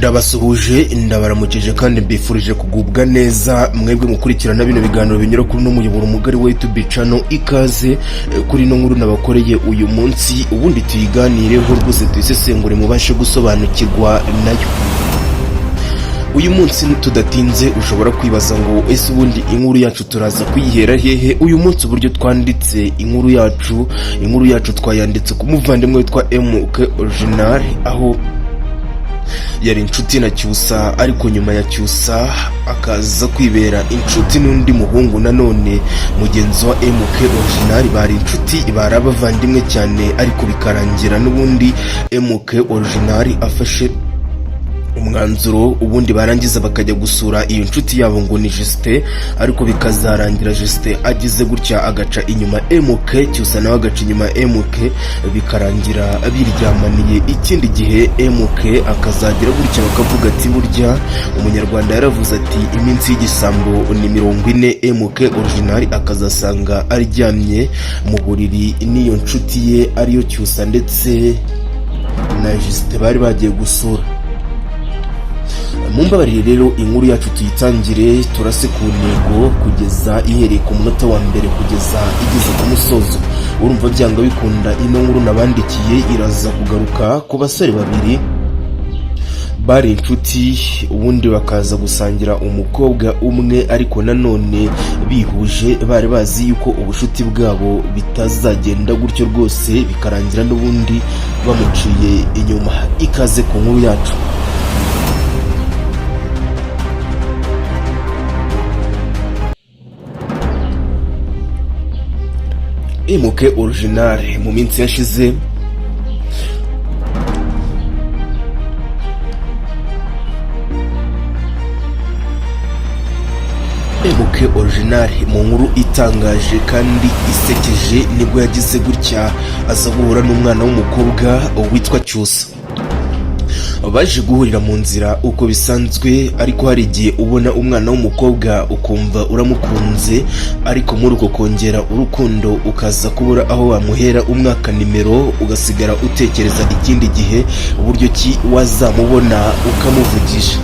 Ndabasuhuje, ndabaramukije kandi mbifurije kugubwa neza mwebwe mukurikirana bino biganiro binyura kuri uno muyoboro mugari wa YouTube channel. Ikaze kuri ino nkuru nabakoreye uyu munsi, ubundi tuyiganireho rwose, tuyisesengure, mubashe gusobanukirwa nayo. Uyu munsi tudatinze, ushobora kwibaza ngo ese ubundi inkuru yacu turaza kuyihera hehe? Uyu munsi uburyo twanditse inkuru yacu, inkuru yacu twayanditse ku muvandimwe witwa MK Original, aho yari inshuti na Cyusa, ariko nyuma ya Cyusa akaza kwibera inshuti n'undi muhungu nanone mugenzi wa MK Original. Bari inshuti, bari abavandimwe cyane, ariko bikarangira n'ubundi MK Original afashe umwanzuro, ubundi barangiza bakajya gusura iyo nshuti yabo ngo ni Justin, ariko bikazarangira Justin agize gutya agaca inyuma MK, Cyusa nawe agaca inyuma MK, bikarangira biryamaniye. Ikindi gihe MK akazagira gutya bakavuga ati burya umunyarwanda yaravuze ati iminsi y'igisambo ni 40. MK Original akazasanga aryamye mu buriri n'iyo nshuti ye ariyo Cyusa ndetse na Justin bari bagiye gusura. Mumbabarire rero inkuru yacu tuyitangire turase ku ntego, kugeza ihereye ku munota wa mbere kugeza igeze ku musozo. Urumva byanga bikunda ino nkuru nabandikiye iraza kugaruka ku basore babiri bari inshuti, ubundi bakaza gusangira umukobwa umwe, ariko nanone bihuje bari bazi yuko ubushuti bwabo bitazagenda gutyo rwose, bikarangira n'ubundi bamuciye inyuma. Ikaze ku nkuru yacu. MK Original mu minsi yashize MK Original mu nkuru itangaje kandi isekeje, nibwo yagize gutya aza guhura n'umwana w'umukobwa witwa Cyusa. Baje guhurira mu nzira uko bisanzwe, ariko hari igihe ubona umwana w'umukobwa ukumva uramukunze, ariko muri uko kongera urukundo ukaza kubura aho wamuhera umwaka nimero, ugasigara utekereza ikindi gihe uburyo ki wazamubona ukamuvugisha.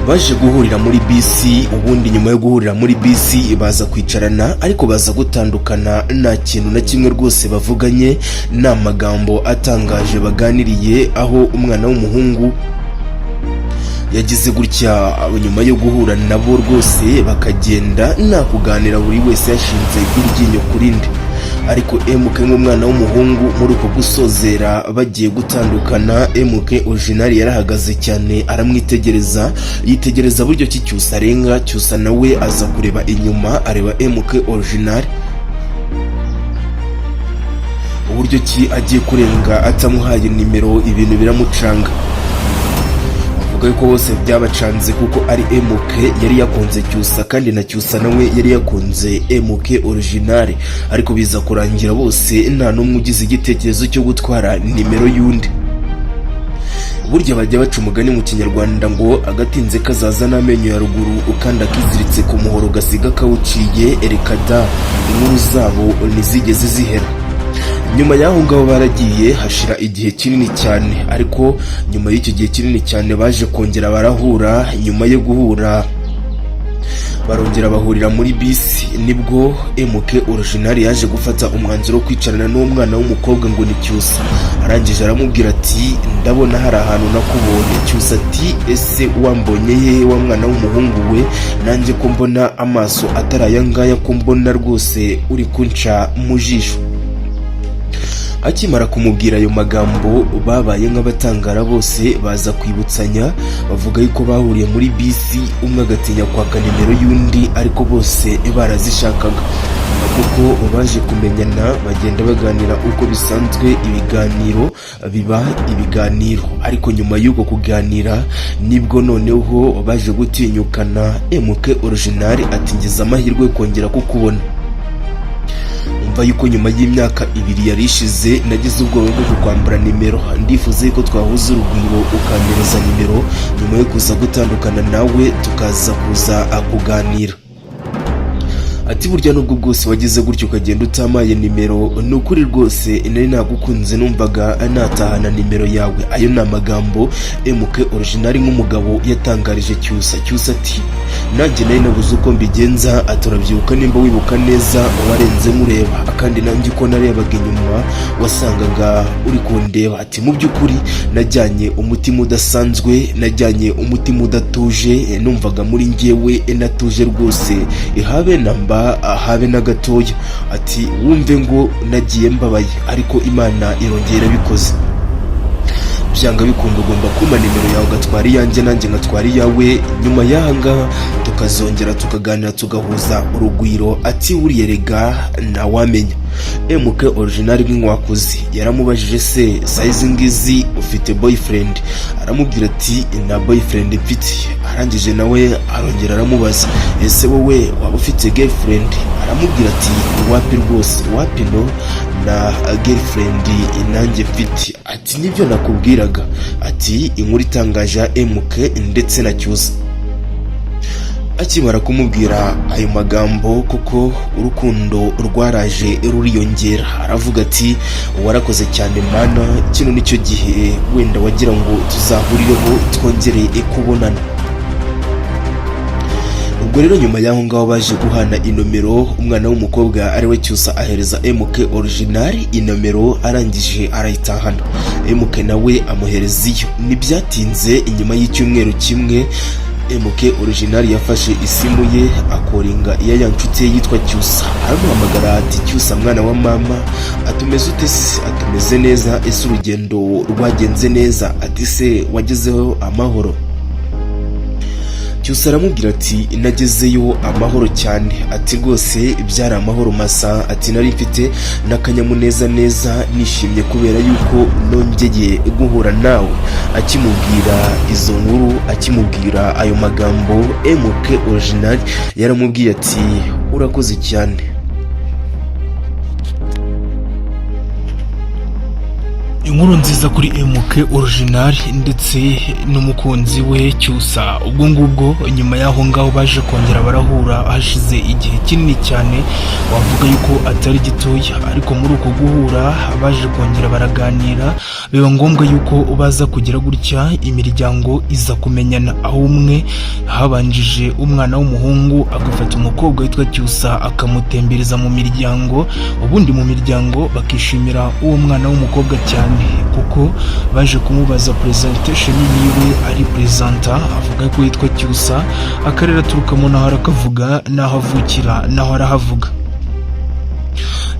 Baje guhurira muri bisi, ubundi nyuma yo guhurira muri bisi baza kwicarana, ariko baza gutandukana nta kintu na kimwe rwose bavuganye, nta magambo atangaje baganiriye, aho umwana w'umuhungu yagize gutya nyuma yo guhura nabo rwose bakagenda nta kuganira, buri wese yashinze iryinyo ku rindi. Ariko MK nk'umwana w'umuhungu, muri uko gusozera bagiye gutandukana, MK Original yarahagaze cyane aramwitegereza, yitegereza buryo ki Cyusa arenga. Cyusa nawe aza kureba inyuma, areba MK Original uburyo ki agiye kurenga atamuhaye nimero, ibintu biramucanga. Avuga yuko bose byabacanze kuko ari MK yari yakunze Cyusa kandi na Cyusa nawe yari yakunze MK Original, ariko biza kurangira bose nta n'umwe ugize igitekerezo cyo gutwara nimero y'undi. Burya bajya baca umugani mu kinyarwanda ngo agatinze kazaza n'amenyo ya ruguru, kandi akiziritse ku muhoro gasiga kawuciye. Ereka da, inkuru zabo ntizigeze zihera. Nyuma y'aho ngaho baragiye, hashira igihe kinini cyane, ariko nyuma y'icyo gihe kinini cyane baje kongera barahura. Nyuma yo guhura barongera bahurira muri bisi, nibwo MK Original yaje gufata umwanzuro wo kwicarana n'uwo mwana w'umukobwa ngo ni Cyusa. Arangije aramubwira ati ndabona hari ahantu nakubonye. Cyusa ati ese wambonye hehe wa mwana w'umuhungu we? Nanjye ko mbona amaso atari aya ngaya, ko mbona rwose uri kunca mu jisho? Akimara kumubwira ayo magambo babaye nk'abatangara bose, baza kwibutsanya, bavuga yuko bahuriye muri bisi, umwe agatinya kwaka nimero y'undi, ariko bose barazishakaga kuko baje kumenyana, bagenda baganira uko bisanzwe, ibiganiro biba ibiganiro. Ariko nyuma y'uko kuganira nibwo noneho baje gutinyukana. MK Original ati ngize amahirwe yo kongera kukubona, umva yuko nyuma y'imyaka 2 yari ishize nagize ubwoba bwo kukwambura nimero, ndifuza yuko twahuza urugwiro ukampereza nimero, nyuma yo kuza gutandukana nawe tukaza kuza kuganira. Ati: "Burya nubwo bwose wagize gutyo ukagenda utamaye nimero, ni ukuri rwose nari nagukunze, numvaga natahana nimero yawe." Ayo ni amagambo MK Original nk'umugabo yatangarije Cyusa. Cyusa ati: "Nanjye nari nabuze uko mbigenza." Ati: "Urabyibuka, nimba wibuka neza, warenze nkureba, kandi nanjye uko narebaga inyuma wasangaga uri kundeba." Ati: "Mu by'ukuri najyanye umutima udasanzwe, najyanye umutima udatuje, numvaga muri njyewe natuje rwose habe na mba, habe na gatoya." Ati: "Wumve ngo nagiye mbabaye, ariko Imana irongera irabikoze. Byanga bikunda ugomba kumpa nimero yawe, ugatwara iyanjye, nanjye ngatwara iyawe, nyuma y'aha ngaha tukazongera tukaganira, tugahuza urugwiro." Ati: "Buriya rega ntawamenya." MK Original nk'inkwakuzi yaramubajije: "Se size ngizi ufite boyfriend?" Aramubwira ati: "Nta boyfriend mfite." Arangije nawe arongera aramubaza: "Ese wowe waba ufite girlfriend?" Aramubwira ati: "Wapi rwose, wapi, no na girlfriend nanjye mfite." Ati: "Nibyo nakubwiraga." Ati inkuru itangaje ya MK ndetse na Cyusa, akimara kumubwira ayo magambo, kuko urukundo rwaraje ruriyongera, aravuga ati: "Warakoze cyane Mana, kino nicyo gihe wenda wagira ngo tuzahurireho, twongere kubonana." Ubwo rero nyuma y'aho ngaho baje guhana inomero. Umwana w'umukobwa ariwe Cyusa ahereza MK Original inomero, arangije arayitahana. MK nawe amuhereza iyo. Ntibyatinze, inyuma y'icyumweru kimwe MK Original yafashe isimu ye, acallinga iya ya nshuti ye yitwa Cyusa, aramuhamagara ati: "Cyusa mwana wa mama," atumeze ute se?" Atumeze neza. "Ese urugendo rwagenze neza?" Ati: "Se wagezeho amahoro?" Cyusa aramubwira ati: "Nagezeyo amahoro cyane." Ati: "Rwose byari amahoro masa." Ati: "Nari mfite n'akanyamuneza neza, nishimye kubera yuko nongeye guhura nawe." Akimubwira izo nkuru, akimubwira ayo magambo, MK Original yaramubwiye ati: "Urakoze cyane." Inkuru nziza kuri MK Original ndetse n'umukunzi we Cyusa. Ubwo ngubwo nyuma y'aho ngaho baje kongera barahura hashize igihe kinini cyane, wavuga yuko atari gitoya, ariko muri uko guhura baje kongera baraganira, biba ngombwa yuko baza kugira gutya imiryango iza kumenyana, aho umwe habanjije umwana w'umuhungu agafata umukobwa witwa Cyusa akamutembereza mu miryango, ubundi mu miryango bakishimira uwo mwana w'umukobwa cyane, kuko baje kumubaza presentation yiwe ari presenta, avuga ko yitwa Cyusa, akarere aturukamo naho arakavuga, n'aho avukira naho arahavuga.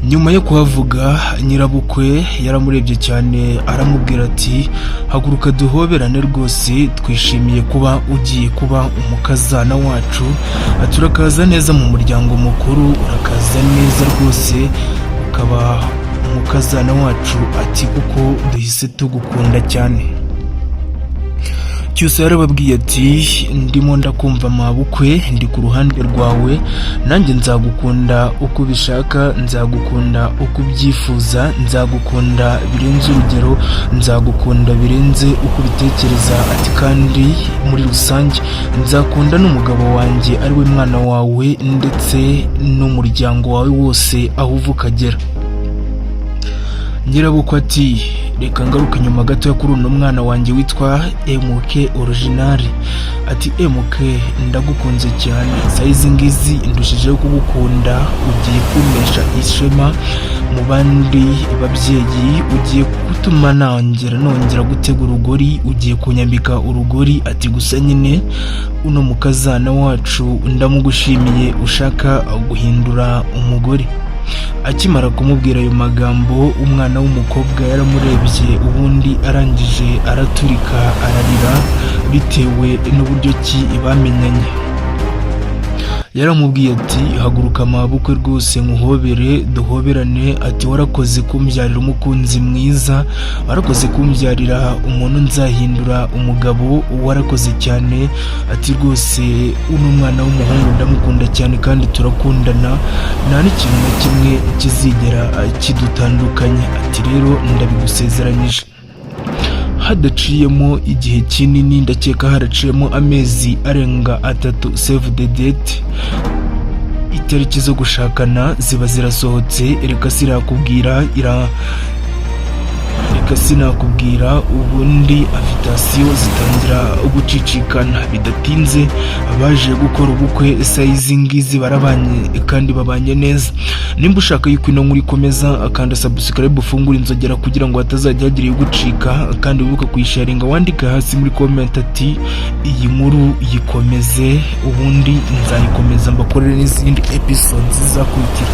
Nyuma yo kuhavuga, nyirabukwe yaramurebye cyane, aramubwira ati: "Haguruka duhoberane rwose, twishimiye kuba ugiye kuba umukazana wacu." Ati: "Urakaza neza mu muryango mukuru, urakaza neza rwose, ukaba umukazana wacu." Ati: "Kuko duhise tugukunda cyane." Cyusa yarababwiye ati: "Ndimo ndakumva mabukwe, ndi ku ruhande rwawe, nanjye nzagukunda uko ubishaka, nzagukunda uko ubyifuza, nzagukunda birenze urugero, nzagukunda birenze uko ubitekereza." Ati: "Kandi muri rusange nzakunda n'umugabo wanjye ari we mwana wawe, ndetse n'umuryango wawe wose aho uva ukagera." Nyirabukwe ati: "Reka ngaruke inyuma gatoya kuri uno mwana wanjye witwa MK Original." Ati: "MK, ndagukunze cyane, size ngizi ndushijeho kugukunda, ugiye kumpesha ishema mu bandi babyeyi, ugiye gutuma nongera nongera gutega urugori, ugiye kunyambika urugori." Ati: "Gusa nyine uno mukazana wacu ndamugushimiye ushaka guhindura umugore." Akimara kumubwira ayo magambo, umwana w'umukobwa yaramurebye, ubundi arangije araturika ararira bitewe n'uburyo ki bamenyanye. Yaramubwiye ati: "Haguruka mabukwe rwose nkuhobere, duhoberane." Ati: "Warakoze kumbyarira umukunzi mwiza, warakoze kumbyarira umuntu nzahindura umugabo, warakoze cyane." Ati: "Rwose uno mwana w'umuhungu ndamukunda cyane kandi turakundana, nta n'ikintu na kimwe kizigera kidutandukanya." Ati: "Rero ndabigusezeranyije." Hadaciyemo igihe kinini, ndakeka haraciyemo amezi arenga 3, save the date, itariki Itariki zo gushakana ziba zirasohotse. Reka sinakubwira ira, reka sinakubwira. Ubundi invitation zitangira gucicikana. Bidatinze baje gukora ubukwe. Sayizi ngizi barabanye kandi babanye neza. Nimba ushaka yuko ino nkuru ikomeza, akanda subscribe, ufungure inzogera kugira ngo hatazajya hagira igucika, kandi wibuke kuyisharinga. Wandike hasi muri comment ati: "Iyi nkuru yikomeze", ubundi nzayikomeza mbakorere n'izindi episodes zizakurikira.